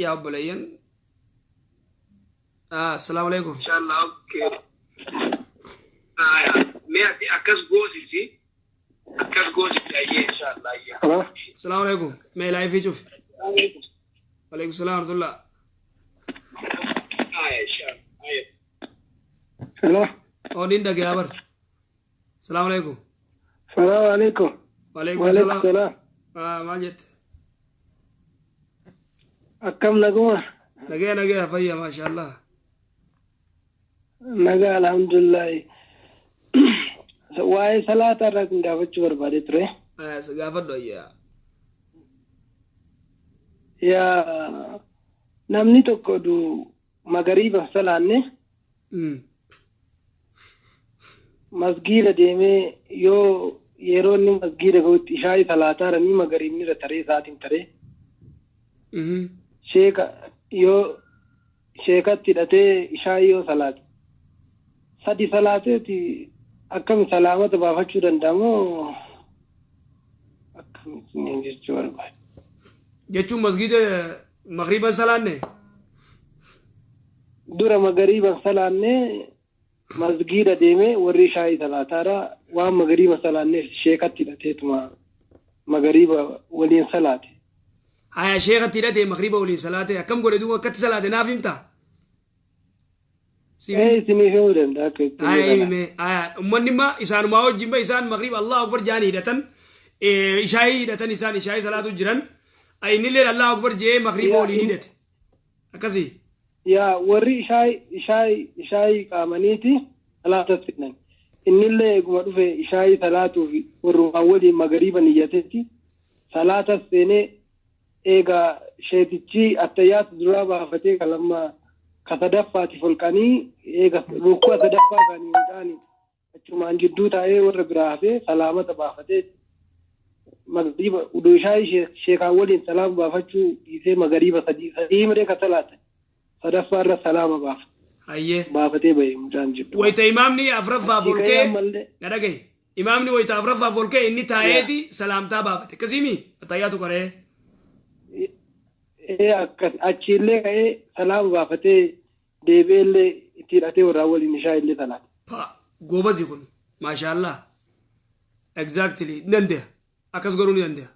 Yaa obboleeyyan. Assalaamu alaikum. Inshallah, okay. Aya, mee ati akkas goosisi. Akkas goosisi ayyee inshallah ayyee. Assalaamu alaikum. Mee live cufi. Alaikum salaam warahmatullah. Aya, inshallah. Aya. Hello. Oodiin dhagayaa bar. Assalaamu alaikum. Salaamu alaikum. Waalaikum Waalaikum salaam. salaam. Maal jette? Akkam naguma? Nagaya nagaya fayya maashaallah. Nagaa alhamdulillah. Waa'ee salaataa irraa kun gaafachuu barbaadee ture. Si gaafadhu ayyaa. Yaa namni tokko du magariiba salaanne masgiida deemee yoo yeroo inni masgiida gahutti ishaa'ii salaataaranii magariibni irra taree isaatiin taree sheeka yoo sheekatti hidhatee ishaa'ii yoo salaate sadi salaateeti akkami salaamata baafachuu danda'amoo akkami jechuu barbaade. Jechuun masgiida magriiban salaanne? Dura magariiban salaanne masgiida deemee warri ishaa'ii salaataadha waan magariiba salaanneef sheekatti hidhateetuma magariiba waliin salaate. Haya sheekatti hidhatee magriiba waliin salaate akkam godhe duuba akkatti salaate naaf himtaa? Isiniif himuu danda'a akka itti Haya himuu himime. Haya ummanni imma isaanumaa wajjin ba isaan magriiba Allahu akbar jaanii hidhatan ishaa'ii hidhatan isaan ishaa'ii salaatu jiran innillee Allahu akbar jee magriiba waliin hidhate. Akkasii. Yaa warri ishaa'ii qaamaniiti salaata fidhan. Innillee eeguma dhufe ishaa'ii salaatuuf warrumaan waliin magariiba niyyateeti salaata seenee eega sheetichi attayyaatu duraa baafatee kalamma ka sadaffaati folqanii eega rukkuu sadaffaa kaanii mucaani achumaan jidduu taa'ee warra biraa hafee salaamata baafatee magariiba uduu ishaa'ii sheekaan waliin salaama baafachuu dhiisee magariiba sadii miree ka salaata sadaffaa irra salaama baafa. Hayyee. Baafatee bahe mucaan jidduu. Wayita imaamni afuraffaaf ol ka'e Ammallee. na dhagaye. Imaamni wayita afuraffaaf ol ka'e inni taa'eeti salaamtaa baafate. Akkasiimi attayyaatu qaree. Akkas achiillee ka'ee salaama baafatee deebi'eellee itti hidhatee warraa waliin ishaa illee salaate. Pa goobazi kun maashaallah. Exactly ni danda'a. Akkas godhuu ni danda'a.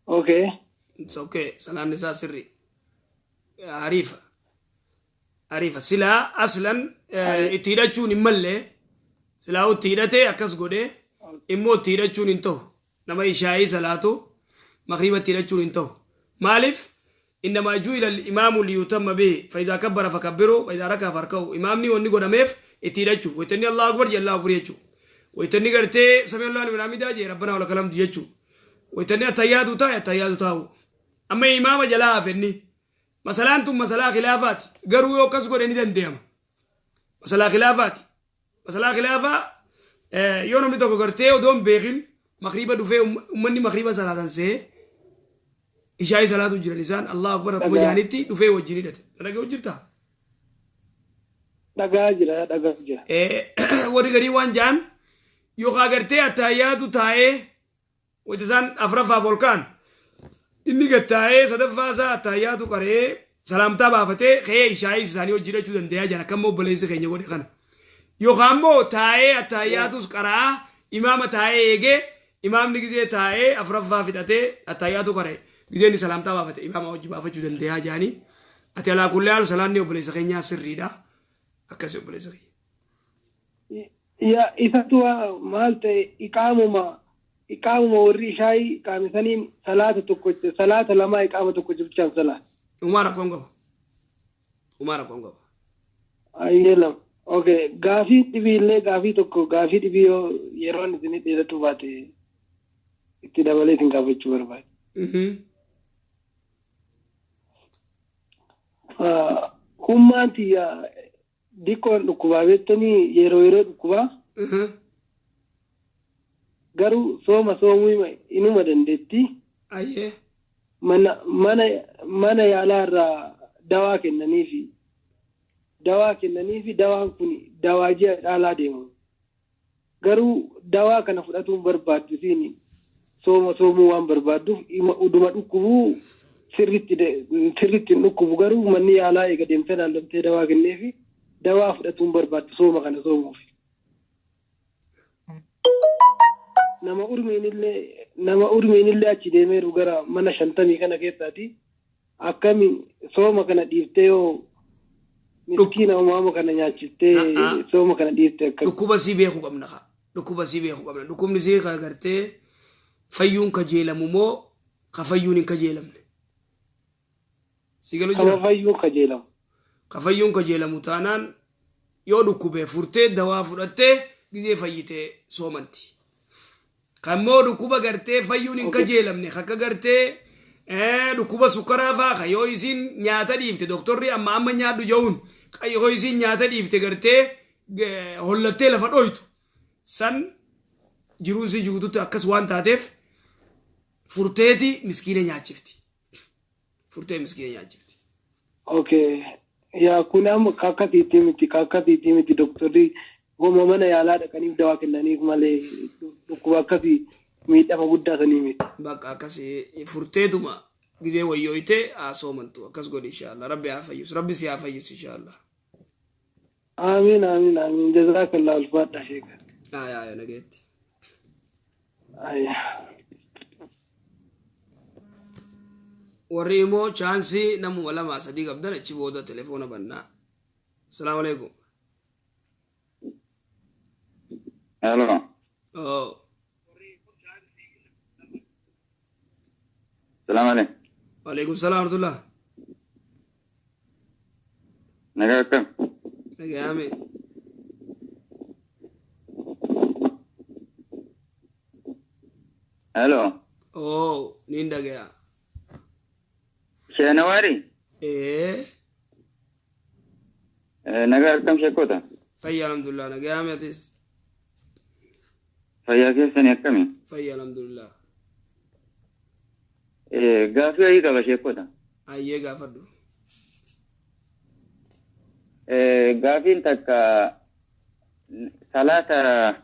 Okay. It's okay. Salaamni isaa sirri. Hariifa. Hariifa. Silaa aslan itti hidhachuun hin malle silaa itti hidhatee akkas godhee immoo itti hidhachuun hin ta'u. Nama ishaayii salaatu magriiba itti hidhachuun hin ta'u. Maaliif? Innamaa ju'ila al-imaamu liyutamma bihi fa idhaa kabbara fakabbiru wa idhaa raka'a farka'u. Imaamni wanni godhameef itti hidhachuu. Waytanni Allahu akbar jee Allahu akbar jechuu. Waytanni gartee sami Allahu liman hamidaa jee rabbana walakal hamdu jechuu. Waytanni attayyaatu taa'e attayyaatu taa'u. Amma imaama jalaa hafenni. Masalaan tun masalaa khilaafaati. Garuu yoo akkas godhe ni danda'ama. Masalaa khilaafaati. Masalaa khilaafaa yoo namni tokko gartee odoo hin beekin magriiba dhufee ummanni magriiba salaatan se'ee ishaa'ii salaatu jiran isaan Allahu akbar akkuma jaanitti dhufee wajjin hidhate. Na dhaga'u jirtaa? Dhagaa jira dhagaa jira. Warri garii waan ja'an yookaan gartee attayyaatu taa'ee wayita isaan afuraffaaf ol ka'an inni gad taa'ee sadaffaa isaa attayyaatu qaree salaamtaa baafatee ka'ee ishaa'ii isaanii hojii hidhachuu danda'a jedhan akka immoo obboleessi keenya godhe kana. Yookaan immoo taa'ee attayyaatus qara'aa imaama taa'ee eegee imaamni gizee taa'ee afuraffaa fixatee attayyaatu qara'e gizee inni salaamtaa baafate imaama hojii baafachuu danda'a jedhanii ati alaa kulli haal salaanni obboleessa keenyaa sirriidha akkasii obboleessa keenya. Yaa isatu maal ta'e iqaamuma warri ishaayii iqaamisaniin salaata tokko salaata lamaa iqaama tokko jibichaan salaata. Umaa rakkoon qaba. Umaa rakkoon qaba. Ayyee lama. Okay gaafii dhibii illee gaafii tokko gaafii dhibii yoo yeroon isin dheeratu baate itti dabalee isin gaafachuu barbaade. Hummaan tiyya diqqoon dhukkubaa beektanii yeroo yeroo dhukkubaa. Garuu sooma soomuu inuma dandeetti. Ayyee. Mana yaalaa irraa dawaa kennaniifi dawaan kun dawaa ji'a caalaa deemu. Garuu dawaa kana fudhatuun barbaaddu siin sooma soomuu waan barbaadduuf uduma dhukkubuu Sirriitti sirriitti hin dhukkubu, garuu manni yaalaa eega deemtee laallamtee dawaa kenneefi dawaa fudhatuun barbaaddu sooma kana soomuuf. Nama urmiin illee achi deemeeru gara mana 50 kana keessaati. Akkami sooma kana dhiiftee, yoo miskiina uumama kana nyaachiftee sooma kana dhiiftee akkami? Dhukkuba sii beekuu qabna ka. Dhukkuba sii beekuu qabna. Dhukkubni sii ka gartee fayyuun kajeelamu moo ka fayyuun hin kajeelamne? Si galu Kama jira? Fayyuun kajeelamu. Ka fayyuun kajeelamu taanaan, yoo dhukkubee furtee dawaa fudhattee gizee fayyitee soomanti. Kammoo dhukkuba gartee fayyuun hin kajeelamne, akka gartee dhukkuba sukkaraa faa, ka yoo isiin nyaata dhiifte doktorri amma amma nyaadhu jehuun, ka yoo isiin nyaata dhiifte gartee hollattee lafa dhoytu san, jiruun si juututti akkas waan taateef furteeti miskiina nyaachifti. Furtee miskiina nyaachifti. Okay. Yaa, kun amma kakkasiitti miti, kakkasiitti miti. Doktorri goma mana yaalaa dhaqaniif dawaa kennaniif malee dhukkuba akkasii miidhama guddaa sanii miti. Bakka akkasii furteetuma gizee wayyooyte haa soomantu, akkas godhi inshaallah. Rabbi haa fayyisu, Rabbi si haa fayyisu inshaallah. Amiin, amiin, amiin. Jazakallah, ulfaadha sheeka. Haa yaa, nageetti. Ayya. Warri immoo chance namuma lama sadii qabdan, achi booda telefoona bannaa. Asalaamu alaikum. Hello. Oh. Salaam alaikum. Waalaikum salaam warahmatullah. Nagaa akkam? Nagaame. Hello. Oh, niin dhagaya. Sheenawaari? Ee. Nagaa akkam sheekota? Fayya, alhamdulillah. Nagaame, atis? Fayyaa keessanii akkami? Fayya, alhamdulillah. Gaafii wayii qaba sheekota. Ayyee, gaafadhu. Gaafiin takka, salaata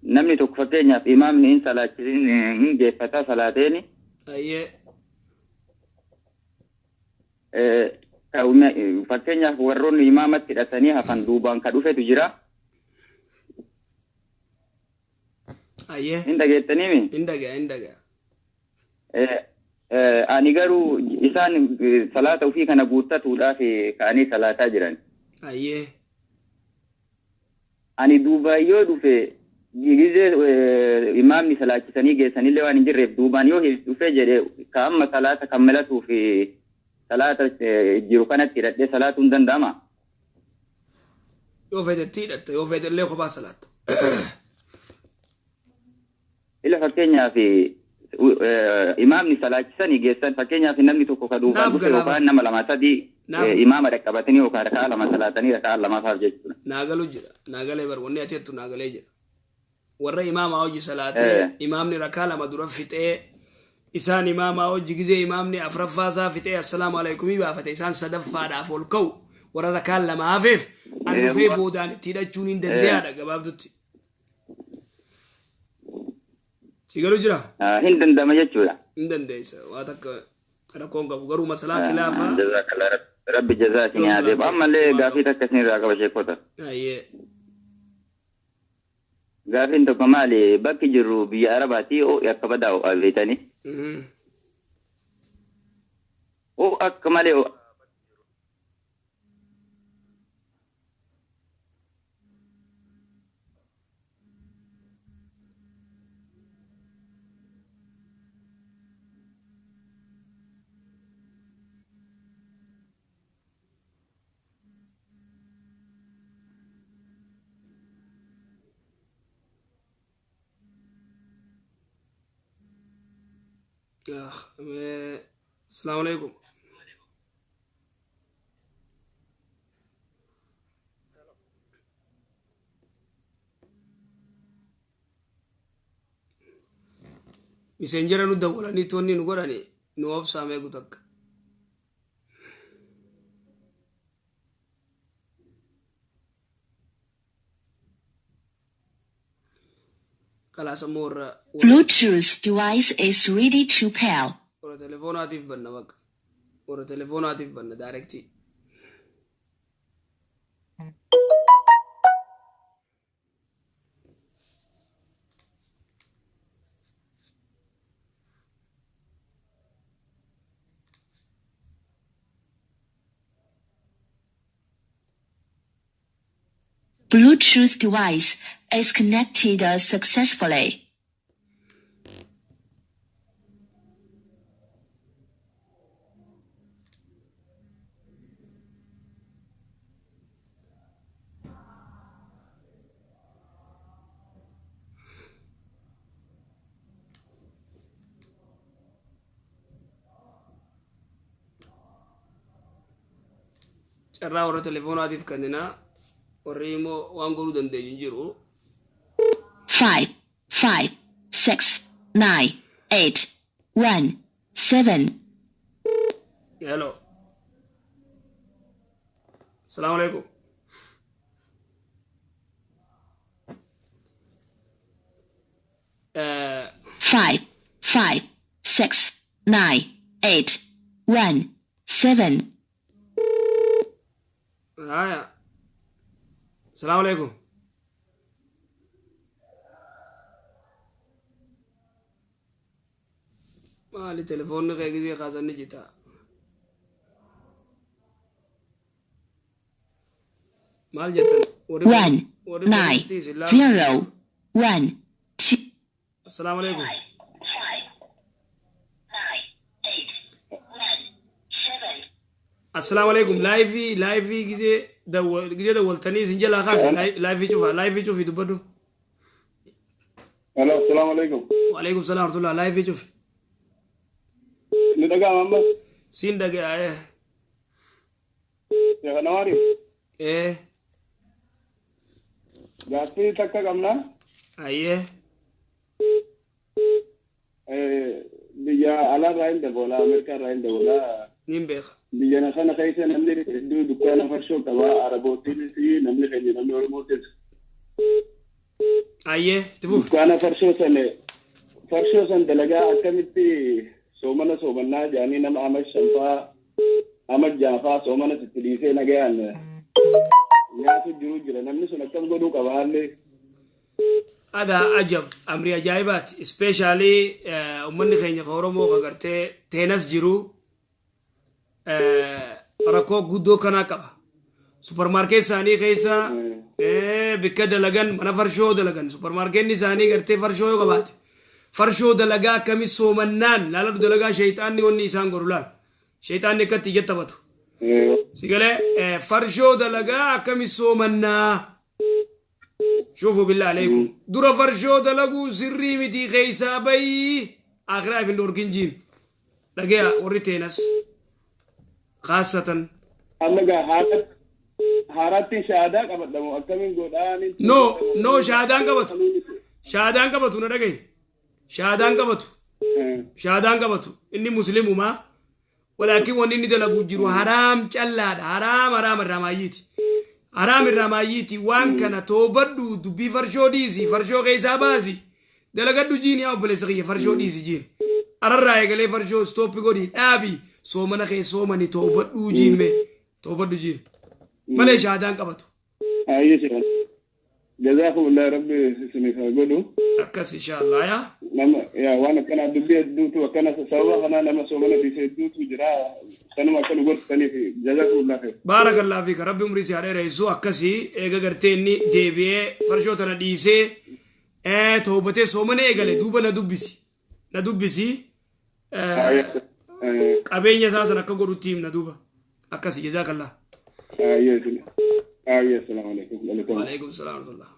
namni tokko, fakkeenyaaf imaamni hin salaachisin, hin geeffataa salaateeni. Ayyee. Fakkeenyaaf warroonni imaamatti hidhatanii hafan duubaan ka dhufetu jira. Ayyee. Hin dhageettaniimi? Hin dhagaya, hin dhagaya. Ani garuu isaan salaata ofii kana guuttatuudhaaf ka'anii salaataa jiran. Ayyee. Ani duubaan yoo dhufe, gizee imaamni salaachisanii geessanillee waan hin jirreef, duubaan yoo dhufe jedhe, ka amma salaata kan malatuuf salaata jiru kanatti hidhadhee salaatuu hin danda'ama? Yoo feetetti hidhatta, yoo feete illee kophaa salaatta. Ila fakkeenyaaf imaamni salaachisanii geessan, fakkeenyaaf namni tokko ka duubaan Naaf dhufe galaa. yookaan nama lama sadii imaama dhaqqabatanii yookaan rakaa lama salaatanii rakaa lamafaaf jechuudha. Naagalu jira. Naagalee bar, wanni ati jettu naagalee jira. Warra imaamaa hojii salaatee imaamni rakaa lama dura fixee, isaan imaamaa hojii gizee imaamni afuraffaa isaa fixee assalaamu alaikumii baafate, isaan sadaffaadhaaf ol ka'u, warra rakaan lama hafeef an dhufee boodaan itti hidhachuun hin danda'aadha gabaabdutti. Si galu jira? Hin danda'ama jechuudha. Hin dandeessa. Waa takka rakkoon qabu, garuu masalaa khilaafaa. Jazakallah, rabbi jazaa isin haa deebi'u. Ammallee gaafii takka isin irraa qaba sheekota. Ayyee. Gaafiin tokko maali, bakki jirru biyya Arabaati, ho'i akka badaa ho'a beektanii. Ho'i akka malee ho'a. Asalaamu alaikum. Messenger nu dawwalanii toonni nu godhani, nu obsaa meequ takka. Kalaas ammoo warra Bluetooth device is ready to pair. Warra Warra telefonaatiif banna bakka. Warra telefonaatiif banna directii. Bluetooth device is connected successfully. Carraa warra telefonaatiif kenninaa warri immoo waan godhuu dandeenyu hin jiru. 5, 5, 6, 9, 8, 1, 7. Hello. Assalamu alaikum. 5, 5, 6, 9, 8, 1, 7. Haya. Assalamu alaikum. Maali telefoonni kee gisee kaasan ni jita. Maal jettan? Warri 1, warri 9, poolitii isin laalu. 0, 1, 2. Assalamu alaikum. Assalamu alaikum. Laayifii laayifii gisee dawwal gisee dawwaltanii isin jalaa kaase laayifii cufa laayifii cufi dubbadhu. Hello, assalamu alaikum. Waalaikum salaam warahmatullah laayifii cufi. Ni dhaga'ama amma? Siin dhaga'aa. Sheekh Nawaari, Eh. gaaffii takka qabna. Ayyee. Biyya alaarraa hin dabalaa, Ameerikaarraa hin dabalaa. Niin beeka. Biyya sana keessa namni hedduu dukkaana farshoo qaba. Arabootiinis namni keenya namni Oromootis. Ayyee itti fufi. Dukkaana farshoo san dalagaa akkamitti soomana soomannaa jedhanii nama ama shanfaa ama jaafaa soomana sitti dhiisee nagayaan nyaatu jiru jira. Namni sun akkam godhuu qaba haalli? Adaa ajab amri ajaa'ibaati. Ispeeshaalii uummanni keenya ka Oromoo ka gartee teenas jiru rakkoo guddoo kanaa qaba. Supermaarkeet isaanii keessa bikka dalagan mana farshoo dalagan supermaarkeetni isaanii gartee farshoo yoo qabaate farshoo dalagaa akkami soomannaan laaladhu dalagaa sheexaanni wanni isaan godhu laal sheexaanni akkatti ija taphatu. Sigalee farshoo dalagaa akkami soomannaa. Shuufu billah alaikum. Dura farshoo dalaguu sirrii miti keessaa bayii akhiraa hin dhorkin jiin. Dhagaya warri teenas khaasatan. Amma gaa haaraatti shaadaa qabadhamu akkamiin godhaani? No no shaadaan qabatu. Shaadaan qabatu na dhagaye. Shaadaan qabatu. Shaadaan qabatu. Inni muslimumaa. Walaakin wanni inni dalaguu jiru haraam callaadha. Haraam haraam irraa maayyiiti. Haraam irraa maayyiiti waan kana toobadhu dubbii farshoo dhiisi farshoo keessaa baasi. Dalagadhu jiin yaa obboleessa kiyya farshoo dhiisi jiin. Ararraa eegalee farshoo stooppi godhi dhaabi soomana kee soomani toobadhuu jiin mee toobadhu jiin. Malee shaadaan qabatu. Ayyee sheekh. Jazaakumullah rabbi isiniif haa godhu. Akkas inshaallah yaa. Nama yaa waan akkanaa dubbii hedduutu akkana sababa kanaa nama soomana dhiise hedduutu jira. Kanuma akka nu gortaniif jazaakumullah khair. Baarakallah fiika rabbi umrii si haa dheeressu akkasii eega gartee inni deebi'ee farshoo tana dhiisee toobatee soomana eegale duuba na dubbisi. Na dubbisi qabeenya isaa sana akka godhutti himna duuba akkasii jazaakallah. Ayyee ayyee assalaamu alaikum. Waalaikum salaam warahmatullah.